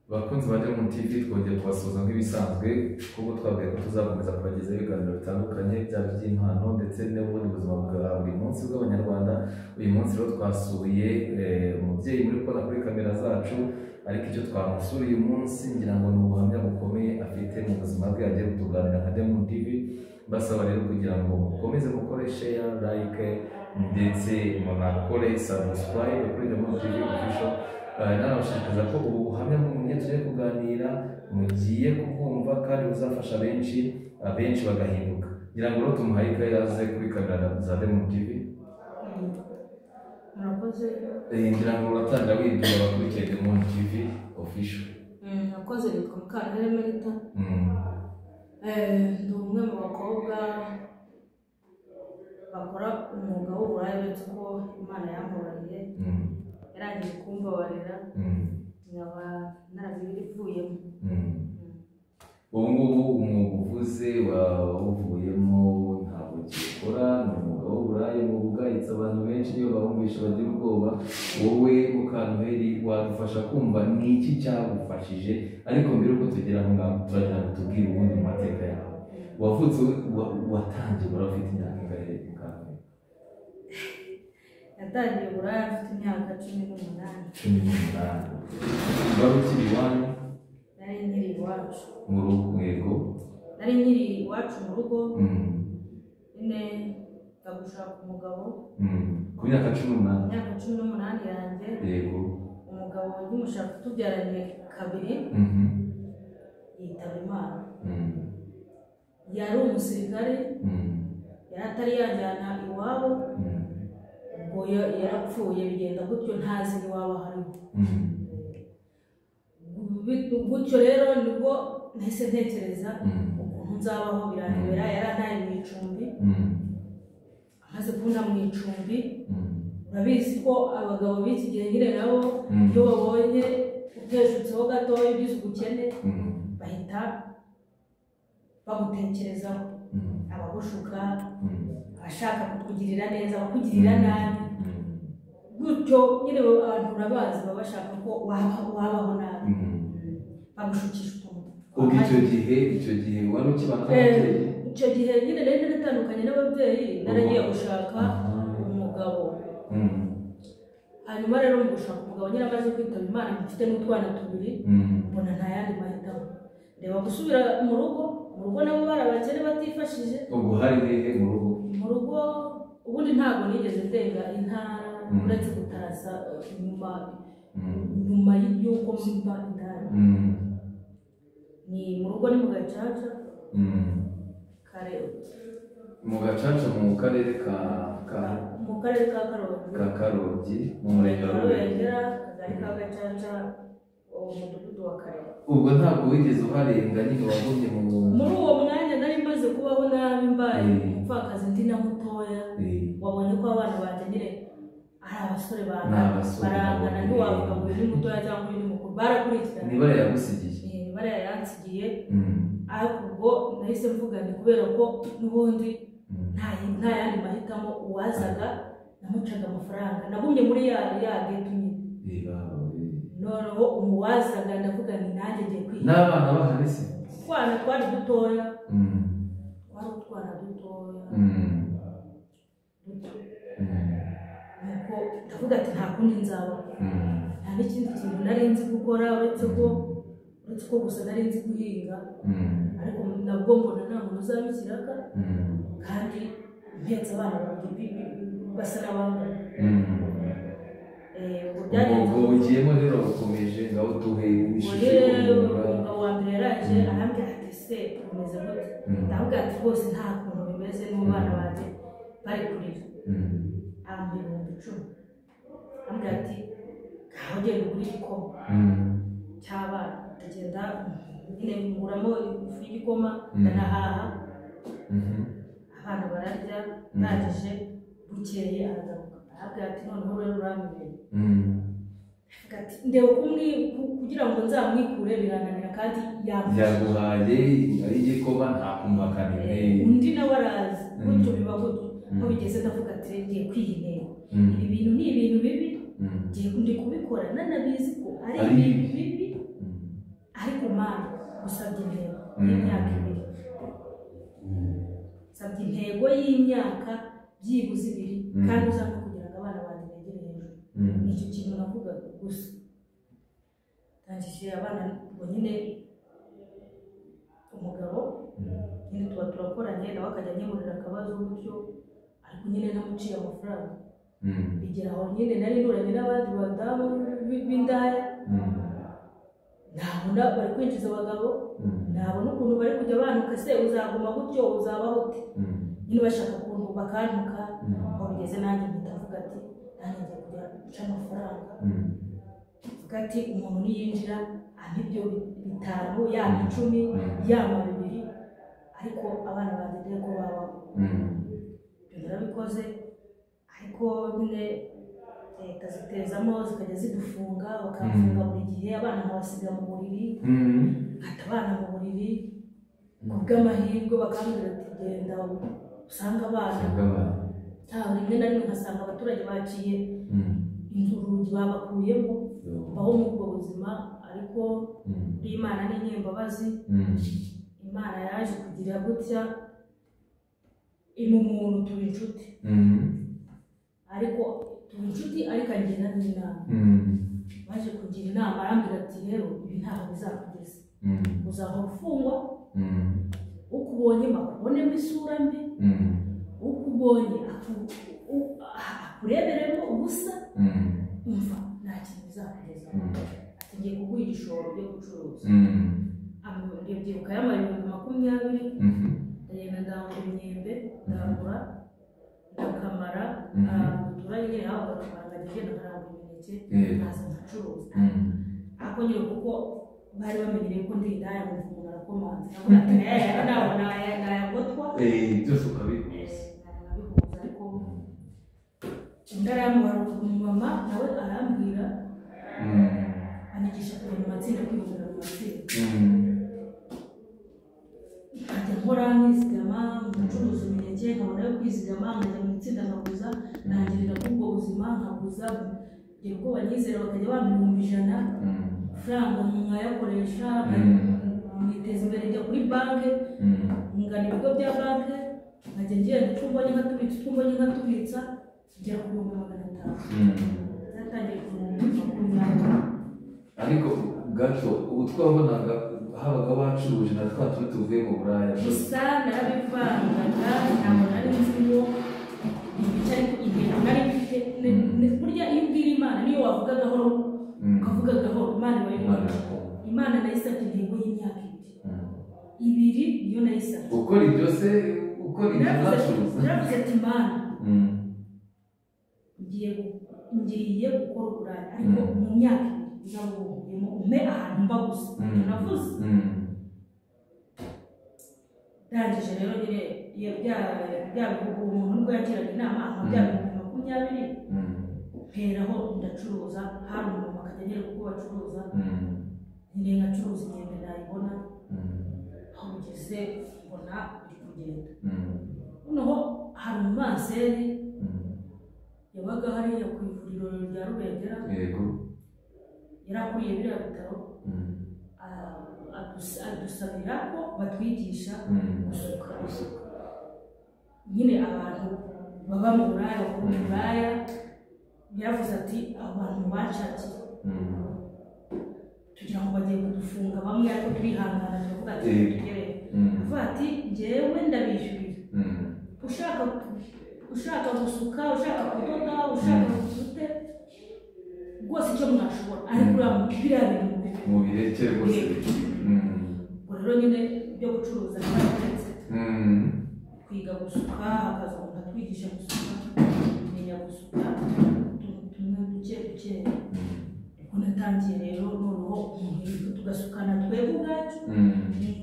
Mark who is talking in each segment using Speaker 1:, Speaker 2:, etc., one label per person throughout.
Speaker 1: Bakunzi ba Diamond TV, twongeye kubasuhuza nk'ibisanzwe, kuko twabwiye ko tuzakomeza kubagezaho ibiganiro bitandukanye, byaba iby'impano ndetse n'ubundi buzima bwa buri munsi bw'Abanyarwanda. Uyu munsi rero twasuye umubyeyi muri kubona kuri kamera zacu, ariko icyo twamusuriye uyu munsi ngira ngo ni ubuhamya bukomeye afite mu buzima bwe agiye kutuganira nka Diamond TV. Basaba rero kugira ngo mukomeze mukore share, like ndetse munakore subscribe kuri Diamond TV Official. Nanabashishikariza ko ubu buhamya mugiye tugiye kuganira mugiye kubwumva kandi buzafasha benshi, abenshi bagahinduka. Ngira ngo rero tumuhaye ikaze kuri kamera za Diamond TV.
Speaker 2: Murakoze.
Speaker 1: Ngira ngo uratangira wibwira abakurikiye Diamond TV Official.
Speaker 2: Murakoze, nitwa Mukantare Marita. Ndi umwe mu bakobwa bakora umwuga w'uburaya, uretse ko Imana yambabariye, yarangije kumbabarira, nkaba narabivuyemo.
Speaker 1: Ubu ngubu umwuga uvuze wawuvuyemo, ntabwo ukikora, ni umwuga w'uburaya, umwuga ugayitse abantu benshi iyo bawumvishe bagira ubwoba. Wowe Mukantuheri wadufasha kumva ni iki cyagufashije? Ariko mbere yuko tugera aho ngaho, turagira ngo tubwire ubundi mu mateka yawe. Wavutse, watangiye uburaya ufite imyaka ingahe, Mukantuheri?
Speaker 2: Natangiye uburaya mfite imyaka 18.
Speaker 1: 18. Wari ukiri iwanyu?
Speaker 2: Nari nkiri iwacu.
Speaker 1: Mu rugo, yego.
Speaker 2: Nari nkiri iwacu mu rugo. Nyine njya gushaka umugabo.
Speaker 1: Ku myaka 18?
Speaker 2: Imyaka 18 yanjye. Umugabo nk'imushaka tubyaranye kabiri, yitaba Imana. Yari umusirikare, yari atari yajyana iwabo. Ubwo yarapfuye bigenda gutyo, ntazi iwabo hariho. Gutyo rero nibwo nahise ntekereza ukuntu nzabaho, biranyobera. Yarantaye mu icumbi. Amaze kubona mu icumbi, urabizi ko abagabo b'iki gihe nyine nabo iyo babonye uteshutseho gatoya, ugize ubukene, bahita bagutekerezaho, abagushuka, abashaka kukugirira neza, abakugirira nabi. Gutyo nyine abantu urabazi, baba bashaka ko wabaho nabi, bagushukisha utuntu.
Speaker 1: Ubwo icyo gihe wari ukibana n'ababyeyi?
Speaker 2: Icyo gihe nyine nari naratandukanye n'ababyeyi, naragiye gushaka umugabo. Hanyuma rero mu gushaka umugabo nyine amaze kwitaba Imana, mfite n'utwana tubiri, mbona nta yandi mahitamo, ndeba gusubira mu rugo. Mu rugo nabo bari abakene batifashije.
Speaker 1: Ubwo hari hehe mu rugo?
Speaker 2: Mu rugo ubundi ntabwo nigeze ndenga intara, uretse gutarasa nyuma, nyuma y'uko mba indaya. Ni mu rugo, ni mu Gacaca kare.
Speaker 1: Mu Gacaca, mu karere ka
Speaker 2: Mu karere ka Karongi.
Speaker 1: Ka Karongi, mu murenge wa Rubengera.
Speaker 2: Rubengera, akagari ka Gacaca, umudugudu wa Kare.
Speaker 1: Ubwo ntabwo wigeze uharenga nyine, wagumye mu
Speaker 2: Muri uwo mwanya nari maze kubaho nabi, mbaye umupfakazi, ndi na mutoya. Wabonye ko abana banjye nyine ari abasore
Speaker 1: Ni
Speaker 2: bangana,
Speaker 1: abasore,
Speaker 2: barangana.
Speaker 1: nabonye.
Speaker 2: Ntiwavuga ngo uyu ni mutoya cyangwa uyu ni mukuru, barakurikirana.
Speaker 1: Niba yagusigiye.
Speaker 2: Bariya yansigiye. Ariko ubwo nahise mvuga ni kubera ko n'ubundi nta yandi mahitamo, uwazaga namucaga amafaranga. Nagumye muri ya geto nyine. Noneho umuwazaga ndavuga ni nanjye ngiye kwiga.
Speaker 1: N'abana bahari se?
Speaker 2: Utwana twari dutoya, twari utwana dutoya, duto. Nuko ndavuga ati nta kundi nzabaho, nta n'ikindi kintu nari nzi gukora uretse ko gusa nari nzi guhinga. Ariko nabwo mbona nta muntu uzaba ikiraka, kandi mpetse abana babiri basa n'abangana. Ubwo byagenze
Speaker 1: Ubwo ugiyemo rero, ukomeje ngaho, tuhe
Speaker 2: ubwo
Speaker 1: ishusho
Speaker 2: rero
Speaker 1: y'umwuga.
Speaker 2: Umugabo wa mbere yaraje arambwira ati: "Se bimeze gute?" Ndavuga ati rwose nta kuntu bimeze n'abana banjye bari kurira. Ampa 10,000, arambwira ati: "Ngaho genda ugure igikoma cy'abana." Ndagenda nyine nguramo ifu y'igikoma, ndanahaha, abana bararya. Ndangije, bukeye aragaruka, arambwira ati: "Noneho rero uramenyereye." Avuga ati ndeba kugira ngo nzamwikure birananira kandi yamfashije.
Speaker 1: Yaguhaye ari igikoma, nta kumuhakanira.
Speaker 2: Undi nawe arazi, gutyo biba gutyo. Aho bigeze ndavuga ati ngiye kwiha intego, ibi bintu ni ibintu bibi, ngiye ndi kubikora nanabizi ko ari
Speaker 1: Ari
Speaker 2: ibintu
Speaker 1: bibi.
Speaker 2: bibi. Intego y'imyaka byibuze ibiri kandi uzampa kugira ngo abana banjye begere hejuru. Nicyo kintu navugaga gusa. Ndangije abana ubwo nyine umugabo nyine tuba turakoranye nawe akajya anyemurira akabazo gutyo, ariko nyine ntamuciye amafaranga. Bigera aho nyine nari nuranye n'abandi badamu b'indaya, ntabona bari kwinjiza abagabo, ntabona ukuntu bari kujya bantuka, se uzaguma gutyo uzabaho ute? Nyine bashaka ukuntu bakantuka, aho bigeze nanjye mpita mvuga ati nanjye ngiye kujya guca amafaranga. Mvuga ati umuntu niyinjira ampa ibyo 5 yaba 10 yaba 2, ariko abana banjye ndebe ko babaho. Ibyo narabikoze, ariko nyine leta zitezamo zikajya zidufunga, bakamfunga buri gihe, abana nkabasiga mu buriri, nkata abana mu buriri, ku bw'amahirwe bakambwira ati genda usanga abana. Rimwe na rimwe nkasanga abaturage baciye inzu urugi babakuyemo, baho muri ubwo buzima. Ariko Imana ni nyembabazi, Imana yaje kugira gutya umuntu tuba inshuti, ariko tuba inshuti ariko angira n'inama. Baje kugira inama arambwira ati rero ibi ntaho bizakugeza, uzahora ufungwa, ukubonye bakubonemo isura mbi, ukubonye akureberemo ubusa, umva nta kintu bizakugeza. Ati ngiye kuguha igishoro cyo gucuruza. Ndabyibuka yamaye 20,000, ndagenda ndangura imyembe, ndangura ndakamara, umuturage nyine aho bakamara nkajya ngenda nkarangura imineke, nkaza nkacuruza. Ariko nyine kuko bari bamenyereye ko ndi indaya, nkumva umuntu arakomanze, ndavuga ati ntabwo nayagotwa,
Speaker 1: byose ukabihuza.
Speaker 2: Nkabihuza. Ariko undi arambwira, umumama nawe arambwira, anyigisha kujya mu matsinda, kwibumbira mu matsinda. Nkajya nkora nkizigama, ncuruza imineke, nkabona yo kwizigama, nkajya mu itsinda nkaguza, ntangirira kuri ubwo buzima nkaguza, ngera ubwo banyizera bakajya bampa 100,000 amafaranga nkayakoresha, nkiteza imbere, njya kuri banki, ngana ibigo bya banki, nkajya ngenda utwo mbonye nkatubitsa, utwo mbonye nkatubitsa, ngera ku 500,000. Natangiye ku 20,000.
Speaker 1: Ariko gato ubu twabonaga habaga bacuruje na twa tundi tuvuye mu Buraya
Speaker 2: gusa narabivangaga, ntabwo nari nzi ngo ibice, ariko intego nari mfite burya iyo ubwira Imana niyo wavuga gahoro ukavuga gahoro Imana iba yumva. Imana nayisabye intego y'imyaka ibiri, 2 niyo nayisabye.
Speaker 1: Ukora ibyo se, ukora ibyo uzacuruza?
Speaker 2: Naravuze ati Imana ngiye gukora uburaya, ariko mu myaka 2 uzabubuyemo umpe ahantu mba gusa. Navuze ndangije rero nyine bya bihugu umuntu nubwo yagiraga inama bya 20,000 mperaho ndacuruza. Hari umuntu akajya anyereka uko bacuruza, nyine nkacuruza imyembe nayibona, aho bugeze mbona biri kugenda. Noneho hari umumanseri yabaga hariya ku ivuriro rya Rubengera, yari akuriye biriya bitaro, adusabira ko batwigisha gusuka. Nyine abantu baba mu Buraya, bakora mu Buraya, yaravuze ati abantu banshakiye tugira ngo bagiye kudufunga bamwe, ariko turihangana turavuga ati tugere. Avuga ati njyewe ndabishyurira, ushaka gusuka, ushaka kudoda, ushaka gusute rwose icyo mwashobora, ariko biriya bintu
Speaker 1: mubireke rwose.
Speaker 2: Ubwo rero nyine byo gucuruza ntibaretse kwiga gusuka, hakaza umuntu atwigisha gusuka, kumenya gusuka utuntu tumwe duke duke. Ubwo natangiye rero noneho umuntu tugasukana twebwe ubwacu,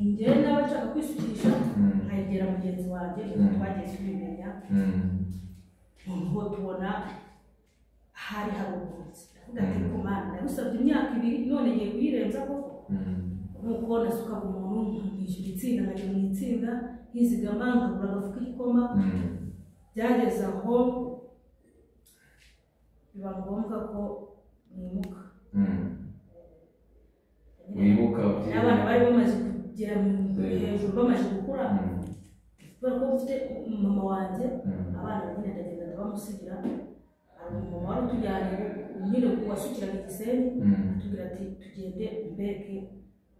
Speaker 2: njyewe nawe nshaka kwisukisha nkayegera mugenzi wanjye, twagiye tubimenya. Noneho tubona hari harugurutse, ndavuga ati ku Mana nagusabye imyaka 2 none ngiye kuyirenza koko. Nuko nasukaga umuntu nkishyura itsinda, nkajya mu itsinda nkizigama, nkagura agafu k'igikoma. Byageze aho biba ngombwa ko nimuka.
Speaker 1: Wimuka
Speaker 2: abana bari bamaze kugera hejuru, bamaze gukura, Kubera ko mfite mama wanjye, abana nyine ndagenda ndabamusigira. Hari umumama wari utujyanye nyine wasukiraga Igisenyi, atubwira ati tugende mbereke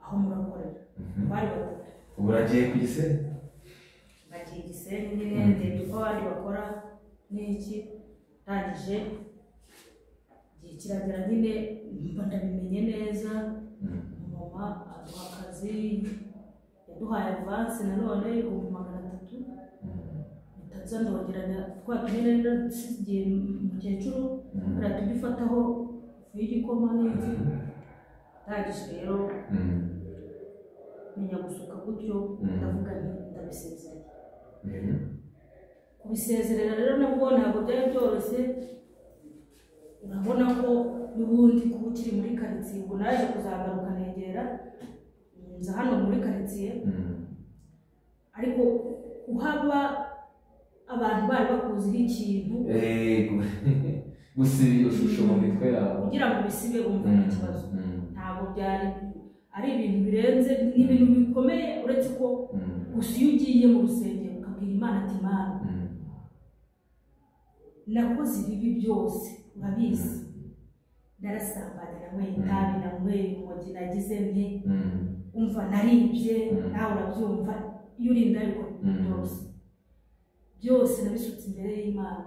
Speaker 2: aho murakorera. Bari batatu.
Speaker 1: Ubu uragiye ku Gisenyi?
Speaker 2: Bagiye Gisenyi nyine, ndebye uko abandi bakora n'iki, ndangije igihe kiragera nyine mba ndabimenye neza. Mama aduha akazi, yaduhaye avansi nanone 300,000. Mpita ndongeranya twa tunyine nasigiye mukecuru, hariya tujya ufataho ifu y'igikoma n'iki. Ndangije rero menya gusuka gutyo, ndavuga nti ndabisezerera. Kubisezerera rero nabwo ntabwo byari byoroshye. Urabona ko n'ubundi kuba ukiri muri karitsiye, ubwo naje kuzagaruka negera nza hano muri karitsiye, ariko kuhaba abantu bari bakuziho ikintu,
Speaker 1: gusiba iyo shusho mu mitwe yabo
Speaker 2: kugira ngo bisibe wumva ni ikibazo. Ntabwo byari ari ibintu birenze, ni ibintu bikomeye, uretse ko gusa iyo ugiye mu rusengero ukabwira Imana ati Mana, nakoze ibibi byose urabizi, narasambanye, nanyweye itabi, nanyweye urumogi, nagize nte, umva naribye, nawe urabyumva, iyo urinda ariko byose byose nabisutse imbere y'Imana.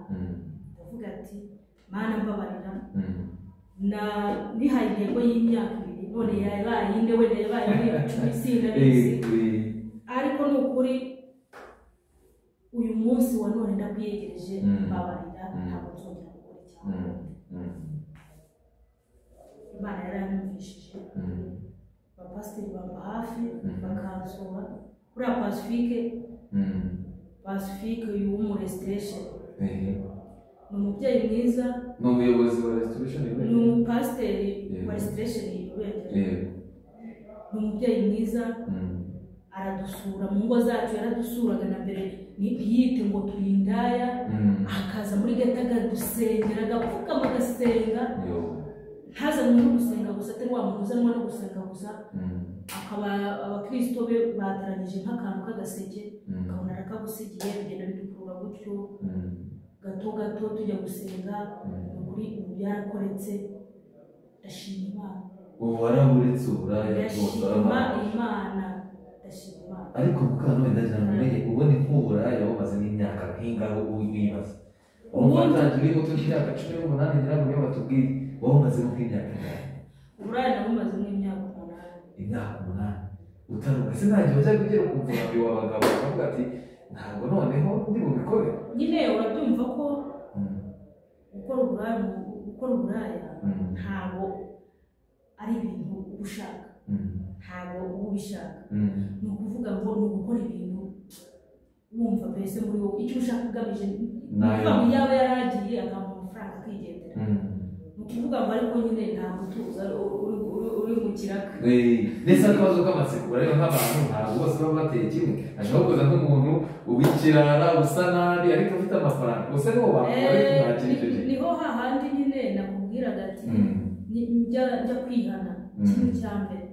Speaker 2: Ndavuga ati Mana mbabarira, na nihaye intego y'imyaka 2, none yabaye ine, wenda yabaye 10 sindabizi, ariko ni ukuri uyu munsi wa none ndakwiyegereje, mbabarira, ntabwo nzongera gukora icyaha. Imana yaranyumvishije, abapasiteri bamba hafi bakansura. Kuriya Pacifique uyu w'umurestoration ni umubyeyi mwiza,
Speaker 1: ni umuyobozi wa restoration,
Speaker 2: ni umupasiteri wa restoration Rubengera, ni umubyeyi mwiza, aradusura mu ngo zacu, yaradusuraga na mbere ntiyite ngo turi indaya, akaza muri geta akadusengera, agapfukama agasenga, ntazanwe no gusenga gusa, atari wa muntu uzanwa no gusenga gusa. Akaba abakristo be bateranyije nk'akantu k'agaseke, ukabona arakagusigiye, bigenda bidukurura gutyo gato gato tujya gusenga. Ukuri ubu byarakoretse, ndashima Imana.
Speaker 1: Ubu waraburetse uburaya bwose?
Speaker 2: Ndashima Imana, ndashima Imana.
Speaker 1: Ariko mukanone ndagira ngo umenye, ubu ni nk'uburaya bumaze n'imyaka nk'ingaho wibaza. Urumva watangiye uri muto, imyaka 18, ngira ngo niyo batubwiye, wowe umazemo nk'imyaka ingahe?
Speaker 2: Uburaya nabumaze nk'imyaka 8.
Speaker 1: Imyaka 8 utaruka se nta gihe wajyaga ugera ukumva urambiwe abagabo ukavuga ati ntabwo noneho ndi bubikore?
Speaker 2: Nyine urabyumva ko gukora uburaya ntabwo ari ibintu uba ushaka, ntabwo uba ubishaka. Ni ukuvuga ngo ni ugukora ibintu wumva mbese muri wowe icyo ushaka ugamije. Ni ukuvuga ngo yaba yaragiye akamuha amafaranga akigendera, ni ukuvuga ngo ariko nyine ntabwo utuza uri mu kiraka.
Speaker 1: Ndetse akabazo k'amatsiko, urareba nk'abantu ntabwo bose baba bateye kimwe. Ashobora kuza nk'umuntu w'ikirara usa nabi ariko ufite amafaranga, gusa niwo bakora kumwakira icyo gihe.
Speaker 2: Niho hahandi nyine nakubwiraga ati njya kwihana, ikintu cya mbere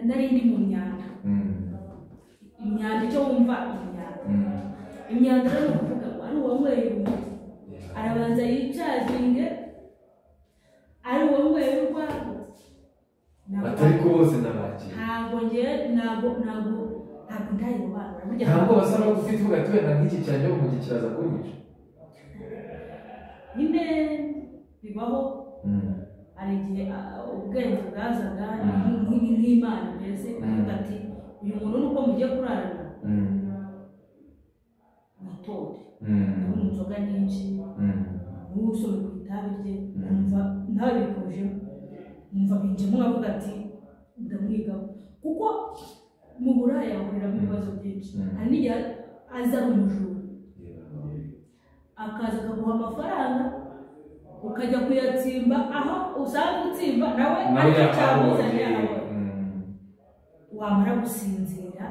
Speaker 2: nari ndi mu myanda. Imyanda icyo wumva imyanda, imyanda rero ni ukuvuga ngo ari uwanyweye urumogi arabanza yicaginge, ari uwanyweye urwagwa.
Speaker 1: Atari ko bose ndabakira,
Speaker 2: ntabwo njye ntabwo ndayirobanura.
Speaker 1: Ntabwo basa n'aho ufite uvuga ati wenda nk'iki cyane urumogi kiraza kunyica.
Speaker 2: Nyine bibaho, hari igihe ubwenge bwazaga nk'Imana mbese ukavuga ati uyu muntu nuko mugiye kurarana witonde, ntunywe inzoga nyinshi, ntusome ku itabi rye, numva nawe bikujemo, numva binjemo nkavuga ati ndamwigaho. Kuko mu buraya bahuriramo ibibazo byinshi. Hari n'igihe aza ari umujura, akaza akaguha amafaranga ukajya kuyatsimba aho usanga utsimba nawe aricyo cyamuzanye yawe. Wamara gusinzira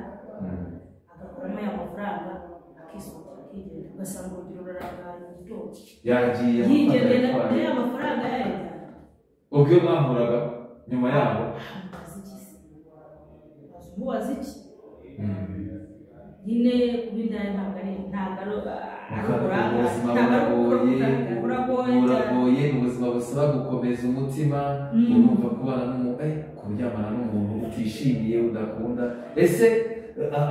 Speaker 2: agakuramo ya mafaranga akisohokera akigendera, ugasanga urugero rurarangaye mu gitondo
Speaker 1: yagiye
Speaker 2: yigendera ya mafaranga yayajyana.
Speaker 1: Ubwo iyo mwahuraga nyuma yaho
Speaker 2: mubaza iki se? Umubaza iki? Nyine kuba indaya ntabwo ari
Speaker 1: ubuzima buragoye, ni ubuzima busaba gukomeza umutima. Urumva kubana n'umuntu, kuryamana n'umuntu utishimiye, udakunda. Ese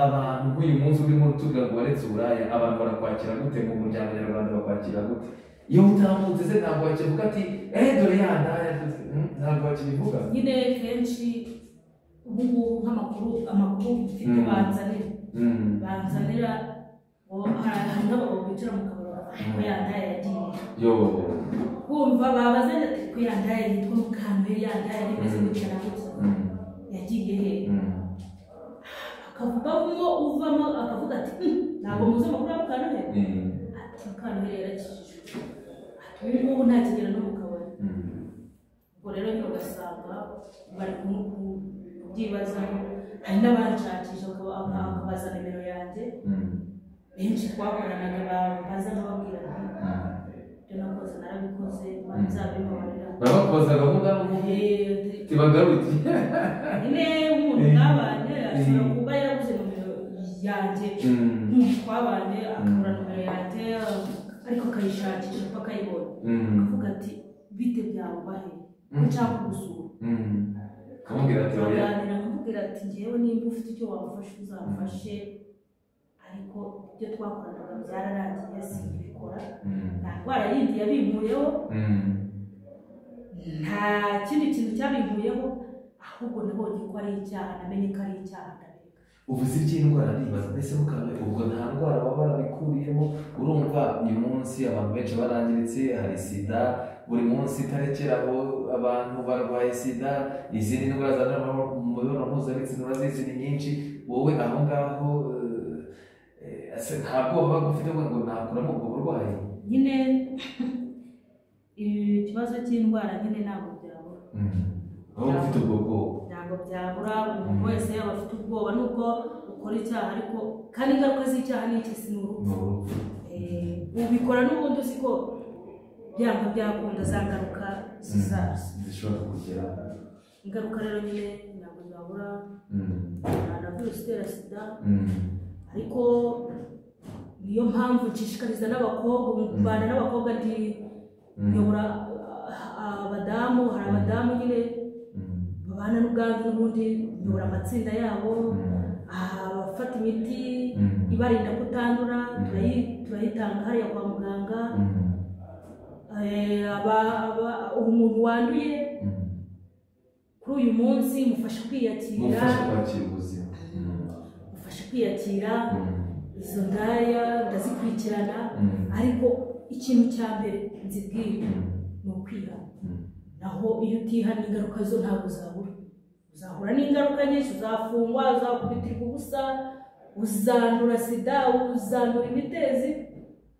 Speaker 1: abantu nk'uyu munsi urimo utubwira ngo waretse uburaya, abantu barakwakira gute mu muryango nyarwanda? Bakwakira gute iyo utambutse? Se ntabwo bakivuga ati dore ya ndaya? Ntabwo bakibivuga
Speaker 2: nyine. Kenshi ubu ngubu nk'amakuru amakuru mfite banzanira hari n'abagabo bicara mu kabari ko ya ndaya yagiye, kumva babazanye ati ko ya ndaya yitwa Mukambere, ya ndaya imeze gutya na gutya, yagiye he? Akavuga umwe uvamo akavuga ati ntabwo muzi amakuru ya Mukanoheri, ati Mukanoheri yarakijijwe, ati ubu ngubu ntakigera no mu kabari. Ubwo rero nyine ugasanga bari kubyibazaho. Hari n'abanshakisha bakabaza nimero yanjye, benshi twakoranaga baza nkababwira nti ibyo nakoze narabikoze, nzabibabarira.
Speaker 1: Barabakoza gahunda tibagaruke
Speaker 2: nyine. Umuntu mwabanye ashobora kuba yarabuze nomero yanjye, umuntu twabanye akabura nomero yanjye ariko akayishakisha kuko akayibona, akavuga ati bite byawe bahe ko nshaka kugusura.
Speaker 1: Akamubwira ati oya,
Speaker 2: tukaganira, nkamubwira ati njyewe nimba ufite icyo wamufasha uzamfashe, ariko ibyo twakoranaga byararangiye simbikora, nta ndwara yindi yabinkuyeho, nta kindi kintu cyabinkuyeho, ahubwo nabonye ko ari icyaha, namenye ko ari icyaha ndabireka.
Speaker 1: Uvuze iby'indwara ndibaza, mbese Mukanoheri ubwo nta ndwara baba barabikuriyemo? Urumva uyu munsi abantu benshi barangiritse, hari sida buri munsi itarekeraho, abantu barwaye sida, izindi ndwara zandurira mu mibonano mpuzabitsina urazizi ni nyinshi. Wowe aho ngaho nta bwoba ufite ngo nakuramo ubwo burwayi?
Speaker 2: Nyine ikibazo cy'indwara nyine ntabwo byabura.
Speaker 1: Aho ufite ubwo bwoba
Speaker 2: ntabwo byabura, umuntu wese yaba afite ubwoba nubwo ukora icyaha, ariko kandi ingaruka z'icyaha ni iki? Si urupfu. Ubikora n'ubundi uzi ko byanga byakunda za ngaruka zizaza
Speaker 1: zishobora kugeraho.
Speaker 2: Ingaruka rero nyine ntabwo zabura, na virusi itera sida, ariko niyo mpamvu nshishikariza n'abakobwa mbana n'abakobwa, ndi nyobora abadamu, hari abadamu nyine babana n'ubwandu n'ubundi, nyobora amatsinda yabo, abafata imiti ibarinda kutandura turayitanga hariya kwa muganga. Umuntu wanduye kuri uyu munsi mufasha kwiyakira, mufasha kwiyakira izo ndaya ndazikurikirana, ariko ikintu cya mbere nzibwira ni ukwihana. Naho iyo utihana ingaruka zo ntabwo uzabura, uzahura n'ingaruka nyinshi, uzafungwa, uzakubitirwa ubusa, uzandura sida, uzandura imitezi,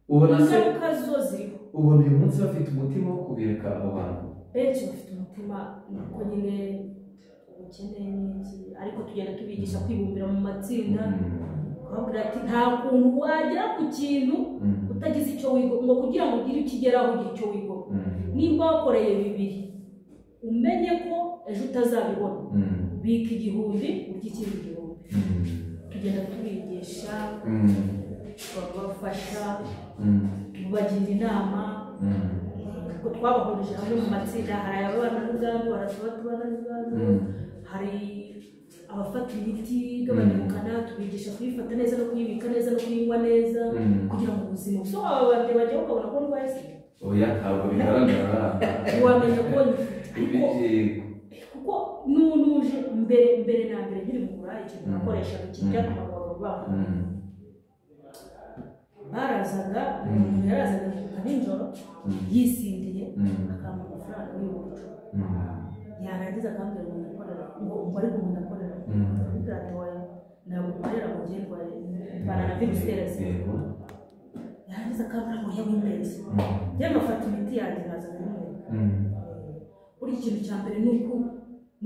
Speaker 2: ingaruka zo ziriho.
Speaker 1: Ubona uyu munsi bafite umutima wo kubireka abo bantu?
Speaker 2: Benshi bafite umutima, nuko nyine ubukene n'iki, ariko tugenda tubigisha kwibumbira mu matsinda, ukababwira ati nta kuntu wagera ku kintu utagize icyo wigo, ngo kugira ngo ugire icyo ugeraho ugire icyo wigo. Nimba wakoreye 2 umenye ko ejo utazabibona, bika 1000 urye ikindi 1000. Tugenda tubigisha, babafasha, tubagira inama, kuko twabahurije hamwe mu matsinda. Hari ababana n'ubwandu, hari abatubana n'ubwandu, hari abafata imiti igabanya ubukana, tubigisha kuyifata neza no kuyibika neza no kuyinywa neza kugira ngo ubuzima. So aba bantu bajya ukabona ko ndwaye sida?
Speaker 1: Oya, ntabwo bigaragara.
Speaker 2: Wamenya ko kuko nunuje mbere na mbere nkiri mu buraya ikintu nakoreshaga ikintu cyatumaga abagabo bamwe barazaga, umuntu yarazaga nka nijoro yisindiye akampa amafaranga 10,000, yarangiza akambwira ngo ndakorera, ngo ariko ngo ndakorera, akambwira ati oya ntabwo ukorera ngo njye ndwaye ndwara na virusi itera sida, yarangiza akambwira ngo yewe imbeshyi, njye ngafata imiti yanjye nkaza nkayimwereka. Buri kintu cya mbere ni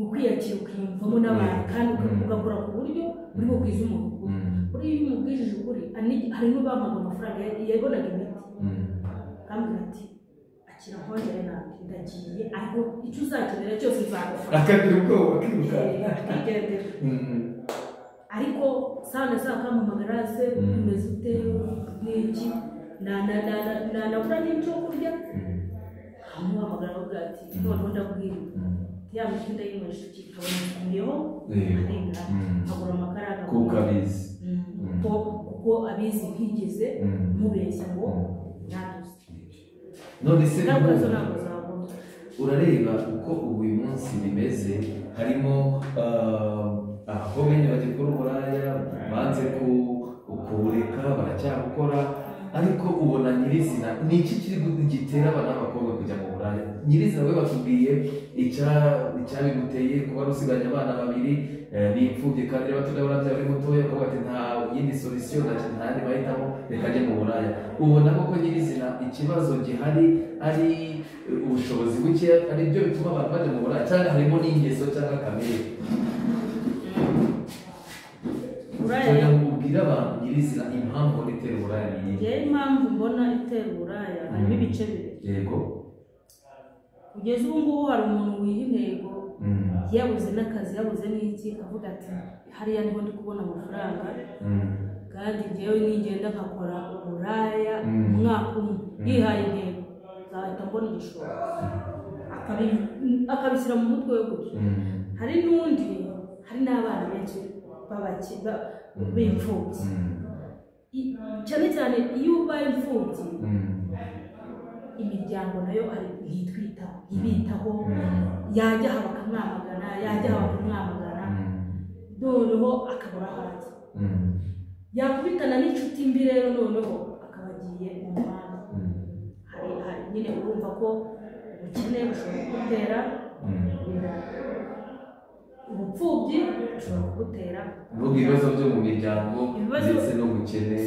Speaker 2: ukwiyakira ukiyumvamo n'abantu, kandi ugakora ku buryo uri bubwize umuntu ukuri. Buriya iyo umubwijije ukuri, hari n'ubampaga amafaranga yabonaga imiti, akambwira ati akira nkongere nabi ndagiye, ariko icyo uzakenera cyose nzagufasha.
Speaker 1: Akagira ubwoba akirukanka
Speaker 2: akigendera. Ariko sana saa akampamagara se umeze ute n'iki nabura n'icyo kurya amuhamagara avuga ati noneho ndabwira ya miti ndayinywesha iki nkabona nkuyeho arenga nkagura amakara
Speaker 1: kuko abizi
Speaker 2: kuko abizi ntigeze mubeshya ngo nanduze.
Speaker 1: None se
Speaker 2: ingaruka zo ntabwo zabura.
Speaker 1: Urareba uko ubu uyu munsi bimeze, harimo abakobwa nyine bagikora uburaya banze kubureka baracyabukora, ariko ubona nyirizina ni iki kiri gitera abana b'abakobwa kujya mu buraya? Nyirizina we batubwiye icyabiguteye kuba rusiganye abana babiri n'imfubyi kandi reba tudabona byaba ari mutoya kuko ati nta yindi solution nta yandi mahitamo reka ajye mu buraya. Ubona koko nyirizina ikibazo gihari ari ubushobozi buke ari byo bituma abantu bajya mu buraya, cyangwa harimo n'ingeso cyangwa kamere? Cyangwa ubwira abantu nyirizina impamvu itera uburaya ni iyihe?
Speaker 2: Impamvu mbona itera uburaya harimo ibice bibiri.
Speaker 1: Yego.
Speaker 2: Kugeza ubu ngubu hari umuntu wiha intego yabuze n'akazi yabuze n'iki akavuga ati hariya niho ndi kubona amafaranga kandi njyewe ningenda nkakora uburaya umwaka umwe yihaye intego nzahita mbona igishoro, akabishyira mu mutwe we gutyo. Hari n'undi, hari n'abana benshi b'imfubyi, cyane cyane iyo ubaye imfubyi imiryango nayo ntitwitaho, ntibitaho, yajya aha bakamwamagana, yajya aha bakamwamagana, noneho akabura aho ajya. Yakubitana n'inshuti mbi rero noneho akaba agiye mu muhanda. Hari nyine urumva ko ubukene bushobora kugutera, ubupfubyi bushobora kugutera,
Speaker 1: ibibazo byo mu miryango ndetse n'ubukene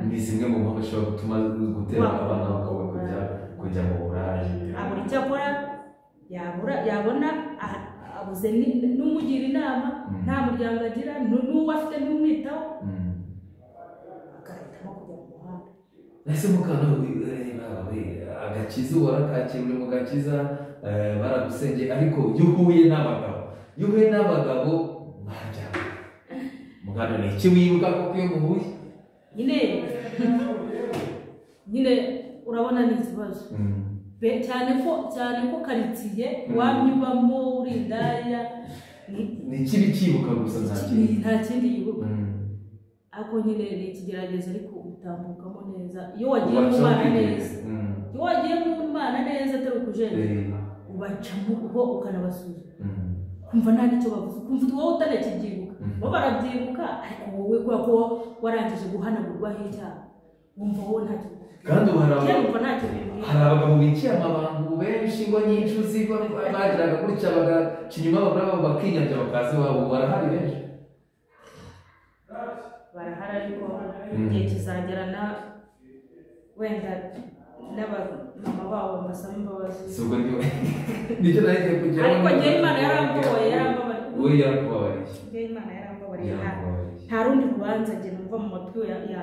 Speaker 1: ni zimwe mu mpamvu zishobora gutuma gutera abana b'abakobwa kujya mu buraya.
Speaker 2: Abura icyo akora, yabona abuze n'umugira inama, nta muryango agira, n'uwo afite ntumwitaho, agahitamo kujya mu muhanda.
Speaker 1: Ese mukana agakiza warakakira uri mu gakiza baragusengeye, ariko iyo uhuye n'abagabo barya mugano ni iki wibuka koko iyo muhuye?
Speaker 2: Nyine urabona ni ikibazo cyane ko karitsiye wamye ubamo uri indaya
Speaker 1: ni ikibi cyibuka gusa
Speaker 2: nta kindi yibuka. Ariko nyine ni ikigeragezo ariko utambukamo neza iyo wagiye mu Mana neza, iyo wagiye mu Mana neza atari ukujenjeka ubacamo ukanabasuzuma kumva nta n'icyo bavuze, kumva wowe utanakibyibuka, bo barabyibuka ariko wowe kubera ko warangije guhanagurwaho icyaha wumva wowe ntacyo.
Speaker 1: Kandi hari abagabo bikiye amabanga benshi ingo nyinshi uzi bagiraga gutya bagaca inyuma abagore babo bakinyabya bakaza iwabo, barahari benshi
Speaker 2: barahari, ariko igihe kizagera na wenda n'abamama babo mbasaba imbabazi.
Speaker 1: Nicyo nari ngiye kugeraho,
Speaker 2: ariko njyewe Imana yarambabariye, yarambabariye.
Speaker 1: We yarakubabariye.
Speaker 2: Njyewe Imana yarambabariye, nta rundi rubanza njye numva mu matwi yanjye.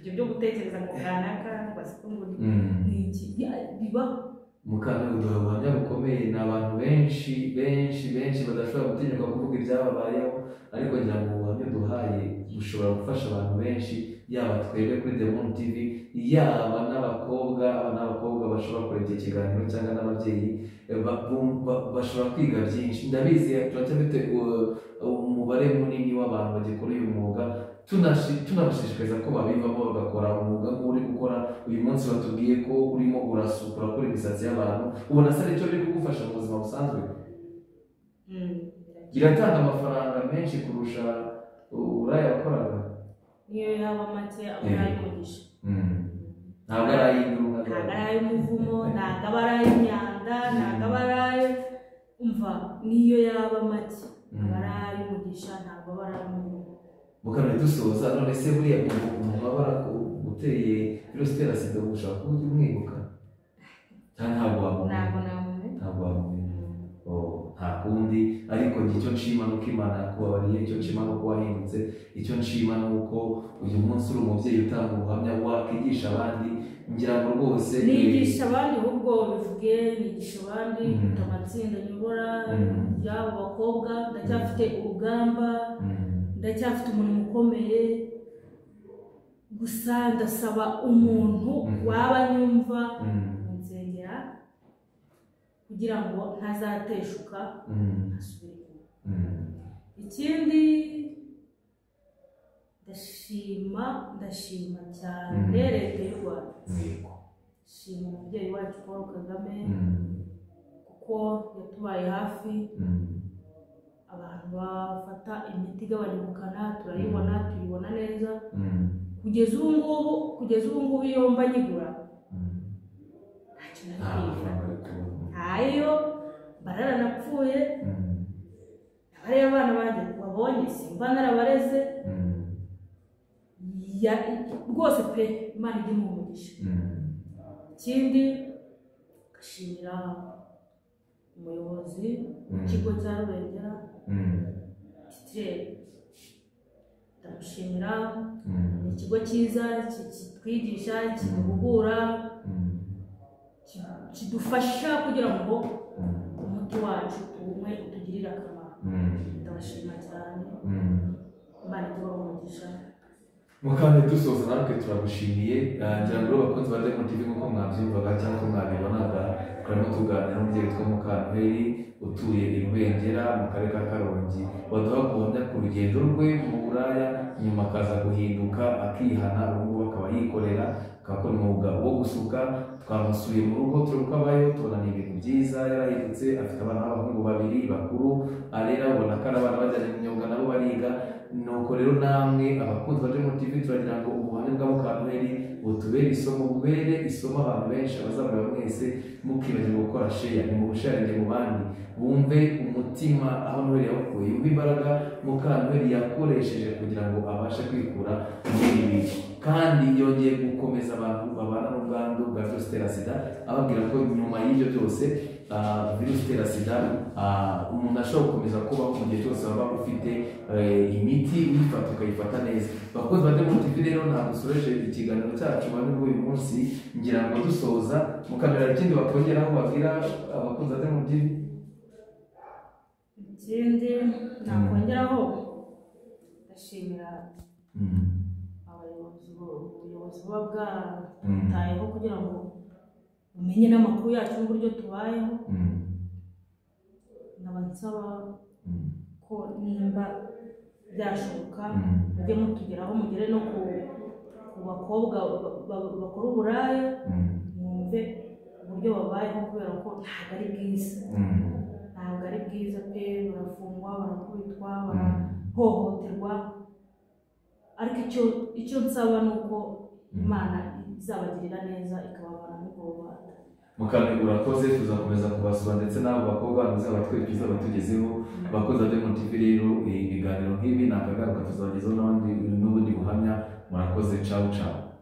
Speaker 2: Ibyo byo gutekereza ngo kanaka ngo ngo ni iki bibaho.
Speaker 1: Mukana uduha ubuhamya bukomeye, ni abantu benshi benshi benshi badashobora gutinyuka kuvuga ibyababayeho, ariko ngira ngo ubuhamya duhaye bushobora gufasha abantu benshi, yaba twebwe kuri The Moon TV, yaba n'abakobwa, abana b'abakobwa bashobora kureba iki kiganiro cyangwa n'ababyeyi bashobora kwiga byinshi. Ndabizi turacyafite umubare munini w'abantu bagikora uyu mwuga, tunabashishikariza ko babivamo bagakora umwuga nk'uri gukora uyu munsi. Batubwiye ko urimo urasukura kuri imisatsi y'abantu, ubona se aricyo biri kugufasha mu buzima busanzwe? Biratanga amafaranga menshi kurusha uburaya wakoraga?
Speaker 2: Niyo yaba make aba arayikoresha.
Speaker 1: Ntabwo ari ay'induru,
Speaker 2: ntabwo ari ay'umuvumo, ntabwo aba ari ay'imyanda, ntabwo aba ari ayo umva, niyo yaba make aba ari ay'umugisha, ntabwo aba ari ay'umuvumo.
Speaker 1: Mukana dusoza, none se buriya umuntu aba uteye virusi itera sida ushobora kuba ujya umwibuka? Ntabwo wamumenya.
Speaker 2: Ntabwo namumenya.
Speaker 1: Ntabwo wamumenya. Nta kundi, ariko icyo nshima nuko Imana yakubabariye, icyo nshima nuko wahindutse, icyo nshima nuko uyu munsi uri umubyeyi utanga ubuhamya wakwigisha abandi. Ngira ngo rwose
Speaker 2: nigisha abandi, ahubwo bivuge nigisha abandi, mfite amatsinda nyobora y'abo bakobwa, ndacyafite urugamba Ndacyafite umurimo ukomeye, gusa ndasaba umuntu waba anyumva kunsengera kugira ngo ntazateshuka asubire inyuma. Ikindi ndashima cyane leta y'u Rwanda, shima umubyeyi wacu Paul Kagame kuko yatubaye hafi. Abantu bafata imiti igabanya ubukana turayibona, tuyibona neza kugeza ubu ngubu iyo mba nyigura ntacyo nari, ntayo bararanapfuye. Abariya abana banjye babonye simba narabareze rwose pe, Imana ijye imuha umugisha. Ikindi ngashimira umuyobozi w'ikigo cya Rubengera Titirere, ndamushimira. Ni ikigo cyiza kitwigisha, kiduhugura, kidufasha kugira ngo umuti wacu tuwunywe utugirire akamaro. Ndabashima cyane, Imana ijye ibaha umugisha.
Speaker 1: Mukande dusoza natwe turagushimiye. Ngira ngo abakunzi ba Diamond TV nk'uko mwabyumvaga cyangwa mwabibonaga, turimo tuganira n'umubyeyi witwa Mukantweri utuye i Rubengera mu karere ka Karongi, waduha ubuhamya ku rugendo rwe mu buraya, nyuma akaza guhinduka akihana, ubu ngubu akaba yikorera, akakora umwuga wo gusuka. Twamusuye mu rugo turi uko abayeho, tubona ni ibintu byiza, yarahindutse, afite abana b'abahungu babiri bakuru arera, ubona ko ari abana bajyanye mu myuga nabo bariga. Nuko rero namwe abakunzi ba Diamond TV turagira ngo ubuhamya bwa Mukantweri butubere isomo, bubere isomo abantu benshi abazamureba mwese, mukibagirwa gukora share, ni mu busharinge mu bandi, bumve umutima aho Noheli yawukuye, yumve imbaraga Mukantweri yakoresheje kugira ngo abashe kwikura muri ibi. Kandi yongeye gukomeza abantu babana n'ubwandu bwa virusi itera sida, ababwira ko nyuma y'ibyo byose virusi itera sida umuntu ashobora gukomeza kubaho mu gihe cyose waba ufite imiti uyifata ukayifata neza. Bakunzi ba Diamond TV rero ntabwo dusoreje ikiganiro cyacu bane bw'uyu munsi, ngira ngo dusoza mukamera ikindi bakongeraho babwira abakunzi ba Diamond TV.
Speaker 2: Ikindi nakongeraho, ndashimira abayobozi, ubuyobozi buba bwatayeho kugira ngo bumenye n'amakuru yacu n'uburyo tubayeho. Nkaba nsaba ko nimba byashoboka mujye mutugeraho, mugere no ku bakobwa bakora uburaya, mwumve uburyo babayeho, kubera ko ntabwo ari bwiza, ntabwo ari bwiza pe. Barafungwa, barakubitwa, barahohoterwa, ariko icyo nsaba ni uko Imana izabagirira neza ikababana n'ubwo bubata.
Speaker 1: Mukame urakoze, tuzakomeza kubasura ndetse n'abo bakobwa muzabatwereka izabatugezeho. Abakozi ba Diamond TV rero ibiganiro nk'ibi nakagaruka, tuzabagezaho n'ubundi buhamya. Murakoze, ciao ciao.